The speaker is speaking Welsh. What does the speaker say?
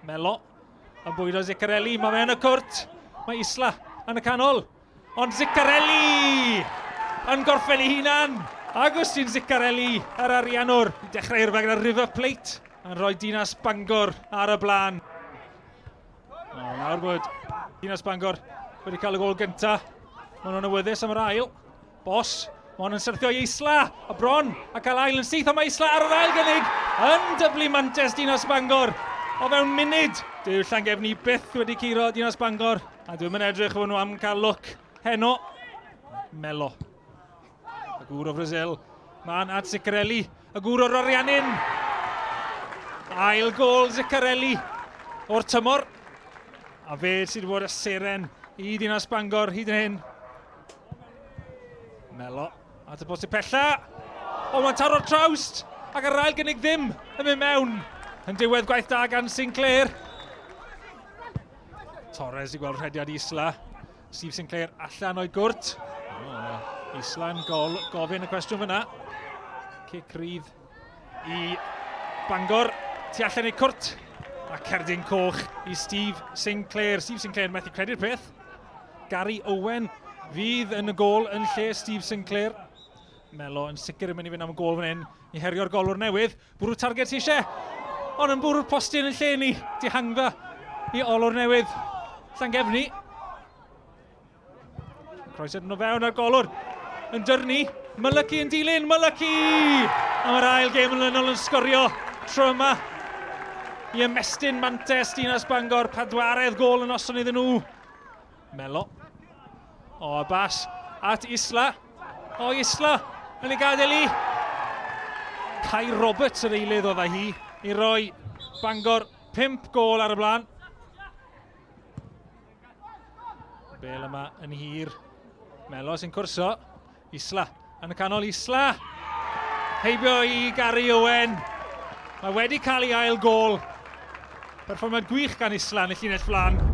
Melo yn bwydo Ziccarelli, mae fe yn y cwrt. Mae Isla yn y canol. Ond Ziccarelli yn gorffen ei hunan. Agustin Ziccarelli, yr ariannwr. Dechrau yrfa gyda River Plate yn rhoi Dinas Bangor ar y blaen. O, nawr bod Dinas Bangor wedi cael y gol gyntaf. Maen nhw'n awyddus am yr ail. Bos, mae hwn yn syrthio i Isla, a bron, a cael ail yn syth, ond mae Isla ar yr ail gynnig yn dyblu mantes Dinas Bangor o fewn munud. Dyw Llangefni byth wedi curo Dinas Bangor, a dwi'm yn edrych fod nhw am cael lwc heno. Melo, y gŵr o Brazil, man at Ziccarelli, y gŵr o'r Ariannin. Ail gol Ziccarelli o'r tymor, a fe sydd wedi bod y seren i Ddinas Bangor hyd yn hyn. Melo at y postyn pella. O, mae'n taro'r trawst! Ac ar ail gynnig ddim yn mynd mewn. Yn diwedd gwaith da gan Sinclair. Torres i gweld rhediad Isla. Steve Sinclair allan o'i gwrt. Oh, Isla'n gol, gofyn y cwestiwn fyna. Cic rydd i Bangor. Tu allan ei cwrt. A cerdyn coch i Steve Sinclair. Steve Sinclair methu credu'r peth. Gary Owen fydd yn y gôl yn lle Steve Sinclair. Melo yn sicr yn mynd i fynd am y gôl fan hyn i herio'r golwr newydd. Bwrw targed ti eisiau, ond yn bwrw'r postyn yn lle ni. Dihangfa i olwr newydd Llangefni. Croesiad yn o fewn a'r golwr yn dyrnu. Mylycu yn dilyn, Mylycu! A mae'r ail gêm yn lynol yn sgorio tro yma i ymestyn mantes Dinas Bangor, padwaredd gôl yn noson iddyn nhw. Melo. O, a bas at Isla. O, Isla yn ei gadael i. Kai Roberts yr eilydd oedd hi i roi Bangor 5 gôl ar y blaen. Bel yma yn hir. Melo sy'n cwrso. Isla yn y canol. Isla! Heibio i Gary Owen. Mae wedi cael ei ail gol. Perfformiad gwych gan Isla yn y llinell flan.